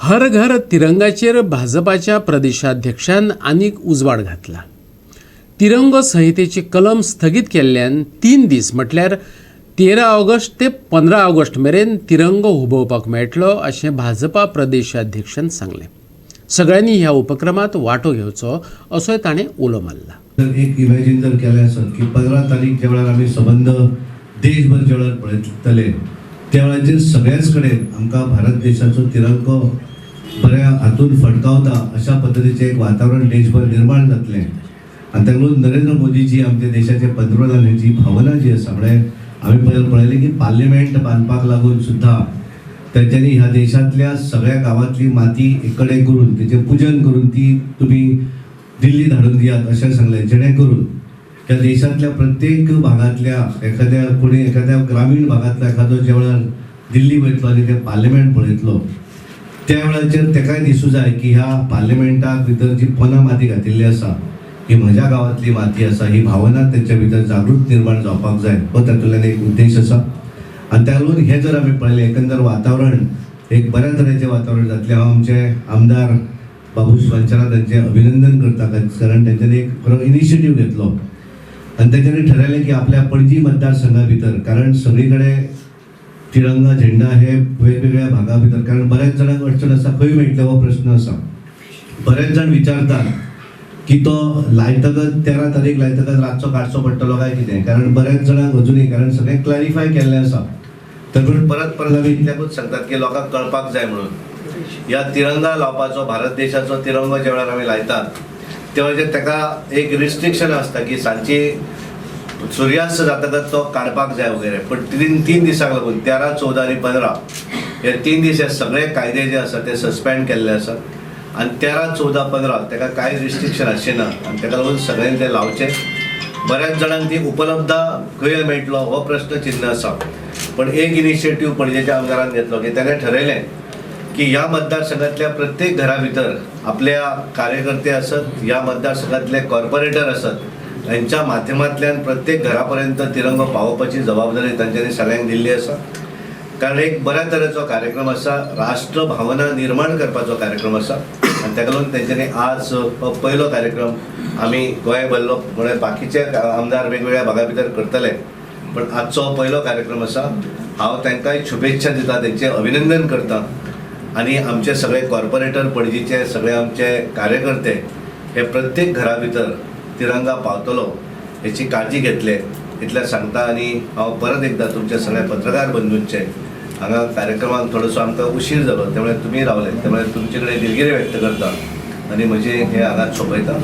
हर घर तिरंगाचेर भाजपाच्या प्रदेशाध्यक्षान आनीक उजवाड घातला. तिरंगो संहितेची कलम स्थगीत केल्ल्यान 3 दीस म्हटल्यार 13 ऑगस्ट ते 15 ऑगस्ट मेरेन तिरंगो हुबोवपाक मेळटलो अशें भाजपा प्रदेशाध्यक्षान सांगलें. सगळ्यांनी ह्या उपक्रमात वांटो घेवचो असोय ताणें उलो मारला. जर एक इमॅजीन जर केलें आसत की 15 तारीख ज्या वेळार आमी सबंद देशभर ज्या वेळार पळयतले त्या वेळाचेर सगळ्याच कडेन आमकां भारत देशाचो तिरंगो बऱ्या हातून फडकावता अशा पद्दतीचें एक वातावरण देशभर निर्माण जातलें. आनी ताका लागून नरेंद्र मोदीजी आमच्या देशाचे पंतप्रधान हेची भावना जी आसा, म्हळ्यार आमी पयलीं पळयलें की पार्लिमेंट बांदपाक लागून सुद्दां तेंच्यांनी ह्या देशांतल्या सगळ्या गांवांतली माती एक कडेन करून तेचें पुजन करून ती तुमी दिल्ली धाडून दियात अशें सांगलें, जेणे करून त्या देशांतल्या प्रत्येक भागांतल्या एखाद्या कोणी एखाद्या ग्रामीण भागांतला एखादो ज्या वेळार दिल्ली वयतलो आनी ते पार्लिमेंट पळयतलो त्या वेळाचेर तेकाय दिसूं जाय की ह्या पार्लिमेंटाक भितर जी पोना माती घातिल्ली आसा ही म्हज्या गांवांतली माती आसा, ही भावना तेंच्या भितर जागृत निर्माण जावपाक जाय हो तातूंतल्यान एक उद्देश आसा. आनी ताका लागून हें जर आमी पळयलें एकंदर वातावरण एक बऱ्या तरेचें वातावरण जातलें. हांव आमचे आमदार बाबूश वंचरा तांचें अभिनंदन करता, कारण तेंच्यांनी एक बरो इनिशिएटीव घेतलो आनी तेंच्यांनी ठरयलें की आपल्या पणजी मतदारसंघा भितर, कारण सगळी कडेन तिरंगा झेंडा हे वेगवेगळ्या भागा भितर, कारण बऱ्याच जाणांक अडचण आसा खंय मेळटले हो प्रश्न आसा. बरेच जाण विचारतात की तो लायतकच 13 तारीख लायतकच रातचो काडचो पडटलो काय कितें, कारण बऱ्याच जाणांक अजुनूय, कारण सगळें क्लॅरिफाय केल्लें आसा. तर पूण परत परत आमी इतल्याकूच सांगतात की लोकांक कळपाक जाय म्हणून ह्या तिरंगा लावपाचो, भारत देशाचो तिरंगो ज्या वेळार आमी लायतात तेन्ना ताका एक रिस्ट्रिक्शन आसता की सांजची सुर्यास्त जातकच तो काडपाक जाय वगैरे, पण तीन दिसांक लागून 13, 14 आनी 15 हे 3 दीस हे सगळे कायदे जे आसा ते सस्पेंड केल्ले आसा आनी 13, 14, 15 ताका कांय रिस्ट्रिक्शन आसचें ना आनी ताका लागून सगळ्यांनी ते लावचे. बऱ्याच जाणांक ती उपलब्ध खंय मेळटलो हो प्रश्न चिन्ह आसा, पण एक इनिशिएटीव पणजेच्या आमदारान घेतलो की ताणें ठरयलें की ह्या मतदारसंघातल्या प्रत्येक घरा भितर आपल्या कार्यकर्ते आसत, ह्या मतदारसंघातले कॉर्पोरेटर आसत, यांच्या माध्यमांतल्यान प्रत्येक घरापर्यंत तिरंगो पावोवपाची जबाबदारी तांच्यांनी सगळ्यांक दिल्ली आसा. कारण एक बऱ्या तरेचो कार्यक्रम आसा, राष्ट्रभावना निर्माण करपाचो कार्यक्रम आसा आनी ताका लागून तेंच्यांनी आज हो पयलो कार्यक्रम आमी गोंय भरलो, म्हळ्यार बाकीचे आमदार वेगवेगळ्या भागा भितर करतले, पण आजचो हो पयलो कार्यक्रम आसा. हांव तांकांय शुभेच्छा दिता, तेंचें अभिनंदन करता आनी आमचे सगळे कॉर्पोरेटर पणजीचे सगळे आमचे कार्यकर्ते हे प्रत्येक घरा भितर तिरंगा पावतलो हेची काळजी घेतले इतलें सांगता. आनी हांव परत एकदां तुमच्या सगळ्या पत्रकार बंधूंचे हांगा कार्यक्रमाक थोडोसो आमकां उशीर जालो त्यामुळे तुमी रावले, त्यामुळे तुमचे कडेन दिलगिरी व्यक्त करता आनी म्हजें हें हांगाच सोंपयता.